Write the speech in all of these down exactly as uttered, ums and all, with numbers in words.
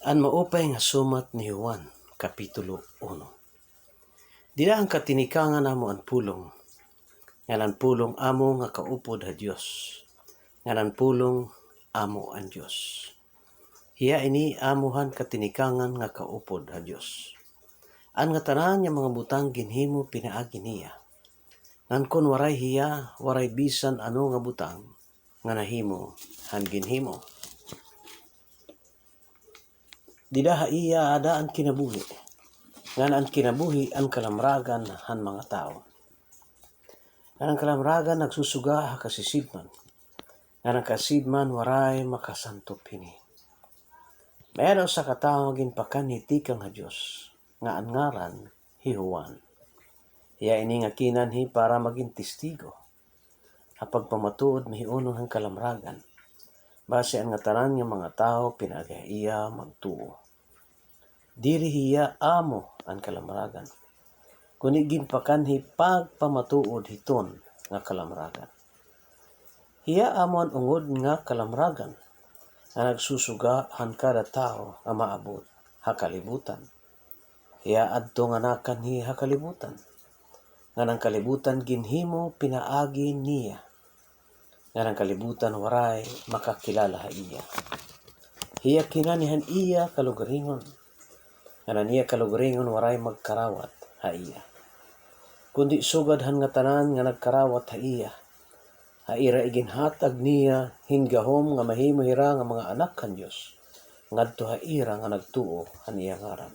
An maupay nga sumat ni Juan, Kapitulo uno. Dida han katinikangan amo an pulong, ngan an pulong amo nga kaupod ha Dios, ngan an pulong amo an Dios. Hiya ini amo han katinikangan nga kaupod ha Dios. An ngatanan nga mga butang ginhimo pinaagi niya. Ngan kon waray hiya, waray bisan ano nga butang nga nahimo han ginhimo. Dida ha iya ada an kinabuhi, ngan an kinabuhi an kalamragan han mga tawo. Ngan an kalamragan nagsusuga ha kasisidman, ngan an kasisidman waray makasantop hini. May-ada usa ka tawo nga ginpakanhi tikang ha Dios, nga an ngaran hi Juan. Hiya ini nga kinanhi para magin testigo ha pagpamatuod mahiunong han kalamragan, basi an ngatanan nga mga tawo pinaagi ha iya magtuo. Diri hiya amo an kalamragan, kundi ginpakanhi pagpamatuod hiton nga kalamragan. Hiya amo an ungod nga kalamragan, nga nagsusuga han kada tawo nga maabot ha kalibutan. Hiya adto nga nakanhi ha kalibutan, ngan an kalibutan ginhimo pinaagi niya, ngan an kalibutan waray makakilala ha iya. Hiya kinanhi han iya kalugaringon, ngan an iya kalugaringon waray magkarawat ha iya. Kundi sugad han ngatanan nga nagkarawat ha iya, ha ira iginhatag niya hin gahom nga mahimo hira nga mga anak han Dios, ngadto ha ira nga nagtuo han iya ngaran.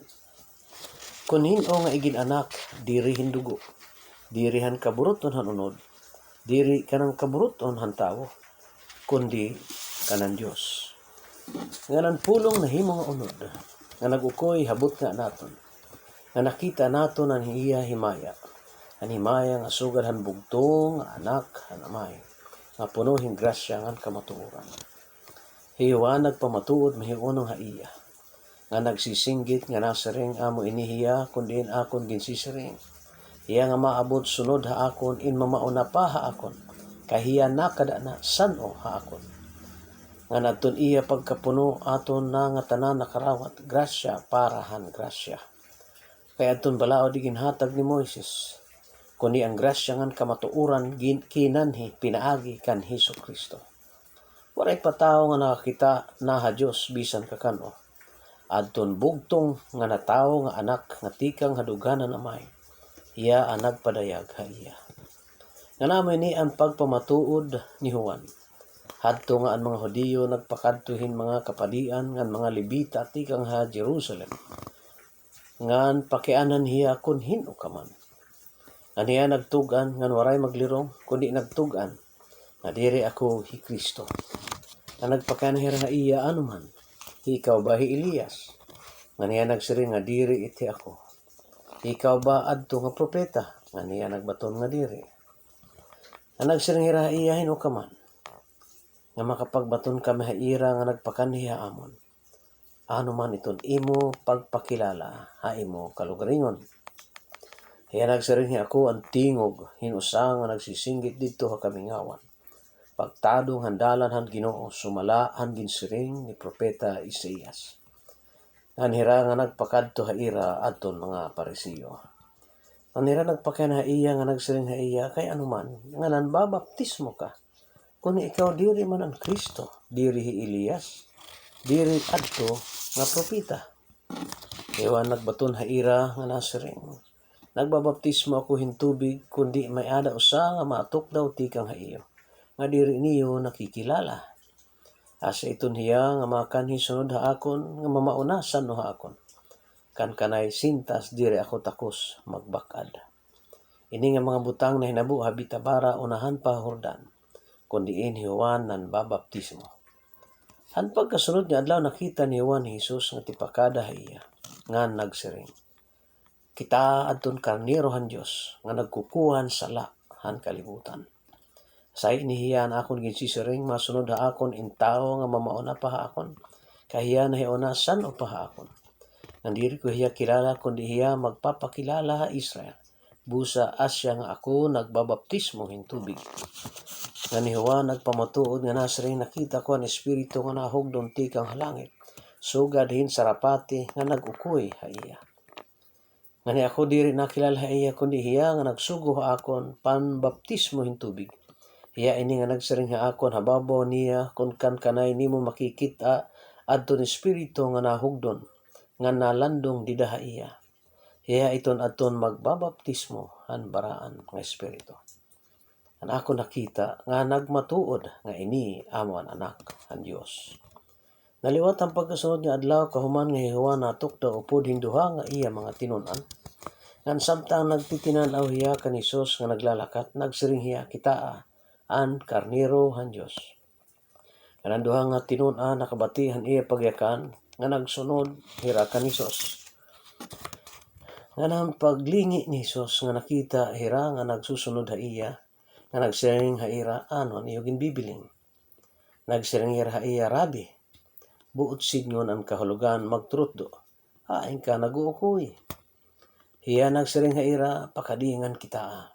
Kon hin-o nga igin-anak, diri hin dugo, diri han kaburut-on han unod, diri kanan kaburut-on han tawo, kundi kanan Dios. Ngan an pulong nahimo nga unod, nga nag-ukoy ha butnga naton, nga nakita naton an iya himaya, an himaya nga sugad han bugtong nga Anak han Amay, nga puno hin grasya ngan kamatuoran. Hi Juan nagpamatuod mahiunong ha iya, nga nagsisinggit nga nasiring, amo ini hiya kon diin akon ginsisiring. Hiya nga maabot sunod ha akon in mamauna pa ha akon, kay hiya nakada na san-o ha akon. Ngan adton iya pagkapuno aton na nga tanan nakarawat grasya para han grasya. Kay adton balaod iginhatag ni Moises, kundi an grasya ngan kamatuoran gin-, kinanhi pinaagi kan Jesu-Cristo. Waray pa tawo nga nakakita na ha Dios bisan kakan-o. Adton bugtong nga natawo nga Anak nga tikang ha dugan han Amay, hiya an nagpadayag ha iya. Ngan amo ini an pagpamatuod ni Juan, hadto nga an mga Judio nagpakadto hin mga kapadian ngan mga Levita tikang ha Jerusalem, ngan pakianan hiya kon hin-o ka man. Ngan hiya nagtug-an ngan waray maglirong, kundi nagtug-an nga diri ako hi Cristo. Ngan nagpakiana hira ha iya, ano man, ikaw ba hi Elias? Ngan hiya nagsiring nga diri it hi ako. Ikaw ba adto nga propeta? Ngan hiya nagbaton nga diri. Ngan nagsiring hira ha iya, hin-o ka man, nga makapagbaton kami ha ira nga nagpakanhi ha amon? Ano man iton imo pagpakilala ha imo kalugaringon? Hiya nagsiring, hi ako an tingog hin usa nga nagsisinggit didto ha kamingawan, pagtadong han dalan han Ginoo, sumala han ginsiring ni Propeta Isaias. Ngan hira nga nagpakadto ha ira adton mga Pariseo. Ngan hira nagpakiana ha iya nga nagsiring ha iya, kay ano man nga nanbabaptismo ka, kon ikaw diri man an Cristo, diri hi Elias, diri adto nga propeta. Hi Juan nagbaton ha ira nga nasiring, nagbabaptismo ako hin tubig, kundi may-ada usa nga matukdaw tikang ha iyo, nga diri niyo nakikilala. Asya iton hiya nga makanhi sunod ha akon, nga mamauna san-o ha akon. Kan kanay sintas diri ako takos magbak-ad. Ini nga mga butang nahinabo ha Betabara unahan pa ha Jordan, kon diin hi Juan nanbabaptismo. Han pagkasunod nga adlaw nakita ni Juan hi Jesus nga tipakada ha iya, ngan nagsiring, kita adton karnero han Dios nga nagkukuha han sala han kalibutan. Sahi ini hiya an akon ginsisiring, masunod ha akon in tawo nga mamauna pa ha akon, kay hiya nahiuna san-o pa ha akon. Ngan diri ko hiya kilala, kundi hiya magpapakilala ha Israel. Busa asya nga ako nagbabaptismo hin tubig. Ngan hi Juan nagpamatuod nga nasiring, nakita ko an Espiritu nga nahugdon tikang ha langit, sugad hin sarapati nga nag-ukoy ha iya. Ngani ako diri nakilala ha iya, kundi hiya nga nagsugo ha akon panbaptismo hin tubig. Hiya ini nga nagsiring ha akon, hababaw niya kon kan kanay nimo makikit-a adton Espiritu nga nahugdon, nga nalandong dida ha iya. Hiya iton adton magbabaptismo han Baraan nga Espiritu. An akon nakita nga nagmatuod nga ini amo an Anak han Dios. Naliwat an pagkasunod nga adlaw, kahuman nga hi Juan natukdo upod hin duha nga iya mga tinun-an. Ngan samtang nagtitinan-aw hiya kan Jesus nga naglalakat, nagsiring hiya, "Kitaa an karnero han Dios." Ngan an duha nga tinun-an nakabati han iya pagyakan, nga nagsunod hira kan Jesus. Ngan an paglingi ni Jesus nga nakita hira nga nagsusunod ha iya, nga nagsiring ha ira, "Ano an iyo ginbibiling?" Nagsiring hira ha iya, "Rabi, buot sidngon an kahulogan magturutdo. Hain ka nag-uukoy?" Hiya nagsiring ha ira, "Pakadi ngan kitaa."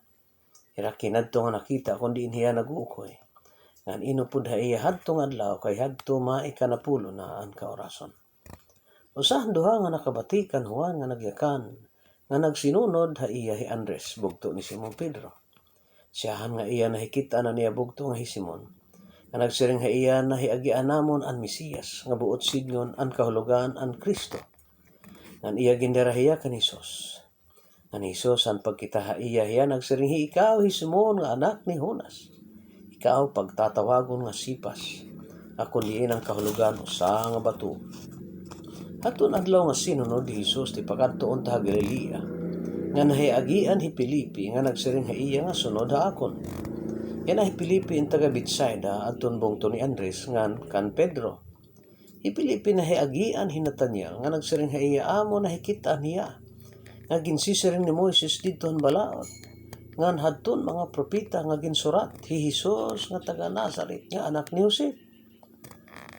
Hira kinadto nga nakita kon diin hiya nag-uukoy. Ngan inupod ha iya hadto nga adlaw, kay hadto maikanapulo na an kaorason. Usa han duha nga nakabati kan Juan nga nagyakan, nga nagsinunod ha iya, hi Andres, bugto ni Simon Pedro. Siyahan nga iya nahikit-an an iya bugto nga hi Simon, nga nagsiring ha iya, "Nahiagian namon an Mesiyas, nga buot sidngon an kahulogan an Cristo." Ngan iya gindara hiya kan Jesus. Ngan hi Jesus, han pagkita ha iya, hiya nagsiring, "Hi ikaw hi Simon nga anak ni Jonas. Ikaw pagtatawagon nga Sipas, nga kon diin an kahulogan usa nga bato." Hadton adlaw nga sinunod, hi Jesus tipakadto unta ha Galilea, ngan nahiagian hi Felipe nga nagsiring ha iya nga, "Sunod ha akon." Yana hi Felipe in taga Betsaida, adton bungto ni Andres ngan kan Pedro. Hi Felipe nahiagian hi Nataniel nga nagsiring ha iya, "Amo nahikit-an hiya nga ginsisiring ni Moises didto han balaod, ngan hadton mga propeta nga ginsurat, hi Jesus nga taga Nazaret nga anak ni Jose."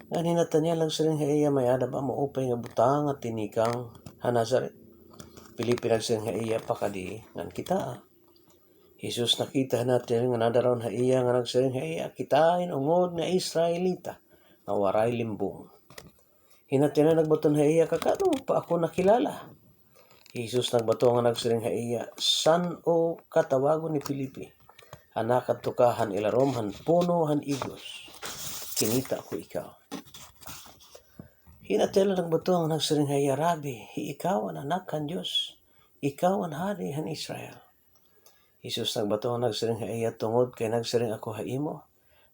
Ngan hi Nataniel nagsiring ha iya, "May-ada ba maupay nga butang nga tinikang ha Nazaret?" Felipe nagsiring ha iya, "Pakadi ngan kitaa." Jesus nakita hi Nataniel nga nadaron ha iya nga nagsiring ha iya, "Kitaa hin ungod nga Israelita nga waray limbong." Hi Nataniel nagbaton ha iya, "Kakano pa ako nakilala?" Jesus nagbaton nga nagsiring ha iya, "San-o ka tawagon ni Felipe? Han nakadto ka han ilarom han puno han igos, kinita ko ikaw." Hi Nataniel nagbaton nga nagsiring ha iya, "Rabi, hi ikaw an Anak han Dios, ikaw an Hari han Israel." Jesus nagbaton nga nagsiring ha iya, "Tungod kay nagsiring ako ha imo,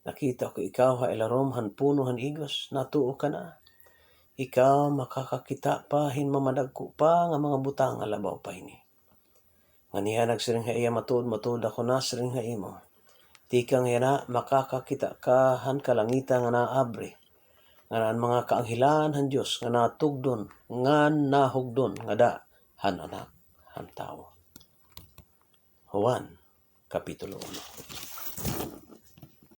nakita ko ikaw ha ilarom han puno han igos, natuo ka na. Ikaw makakakita pa hin mamadagko pa nga mga butang nga labaw pa hini." Ngan hiya nagsiring ha iya, "Matuod, matuod ako nasiring ha imo, tikang yana makakakita ka han kalangitan nga naabri, ngan an mga kaanghelan han Dios nga natugdon ngan nahugdon ngada han Anak han Tawo." Juan, Kapitulo uno.